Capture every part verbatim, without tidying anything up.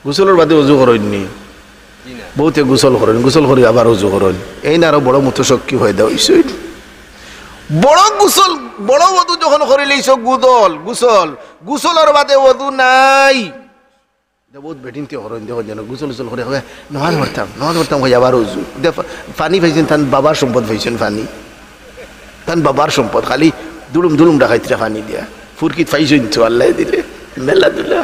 গোসলর বাদে অজু করইন নি? বহুতে গোসল করইন, গোসল করি আবার অজু করইন। এইন আরো বড় মুতশাক্কি পয়দা অইছে। বড় গোসল, বড় অজু যখন করিলাইছো, গোসল, গোসল, গোসলর বাদে অজু নাই। ইটা বহুত বেটিন্তে করইন, দেখো যেন গোসল গোসল করি, কয়, "নমাজ পড়তাম, নমাজ পড়তাম," কই আবার অজু। ইটা ফা-, পানি পাইছইন, তান বাবার সম্পদ পাইছইন পানি। তান বাবার সম্পদ, খালি দুলুম দুলুম ডাকাইতরা পানি দিয়া। ফুরকিত পাইছইন তো আল্লায় দিলে, মেলা দুলা।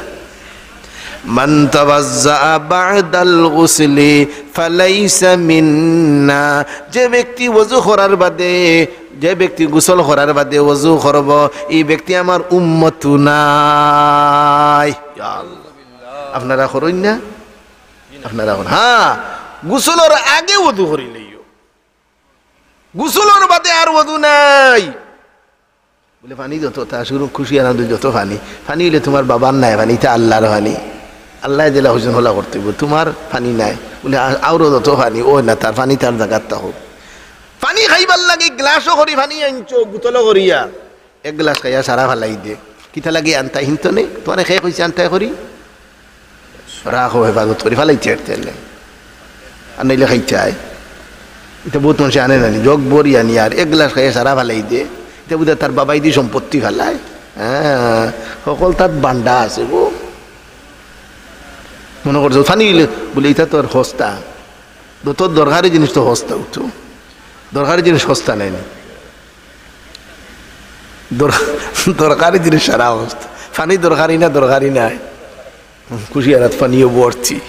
মান তাওয়াজ্জা বা'দাল গুসলি ফালাইসা মিন্না। যে ব্যক্তি ওযু করার বাদে, যে ব্যক্তি গোসল করার বাদে ওযু করব, এই ব্যক্তি আমার উম্মত নায়। ইয়া আল্লাহ। আপনারা করইন না? আপনারা করইন। হ্যাঁ, গোসলর আগে ওযু করিলাইও। গোসলর বাদে আর ওযু নাই। বলে, "পানি যত, তা শুরু খুশি আনন্দ যত পানি। পানি অইলে তুমার বাবার নায় পানি, ইটা আল্লার পানি। আল্লায় দিলা, হুজুর হলা করতে অইবো, তুমার পানি নায়।" বলে, "আ-, আরো যত পানি, ও না, তার পানি তার জাগাত থাকো।" পানি খাইবার লাগি গ্লাসও করি পানি আনছো, বোতলও করিয়া। এক গ্লাস খাইয়া সারা ফালাই দে। কিতা লাগি আনতায় হিনতো নে? তুমারে কে কইছে আনতায় করি? রাখো, হেফাজত করি ফালাইতে পারতে না। আর নাইলে খাইতায়। ইটা বহুত মানষে আনে না নি, জগ ভরি আনি আর এক গ্লাস খাইয়া সারা ফালাই দে। ইটা বুঝা তার বাবাইদি সম্পত্তি ফালায়। হ্যাঁ, হকলতাত বান্ডা আছে গো। মনো করছো, পানি অইলে, বলে, "ইটা তো আর হস্তা।" তো তোর দরকারি জিনিস তো হস্তা উঠো। দরকারি জিনিস হস্তা নায় নি। দর-, দরকারি জিনিস সারা হস্তা। পানি দরকারি না, দরকারি নায়। খুশি আরাত পানিও ভর্তি।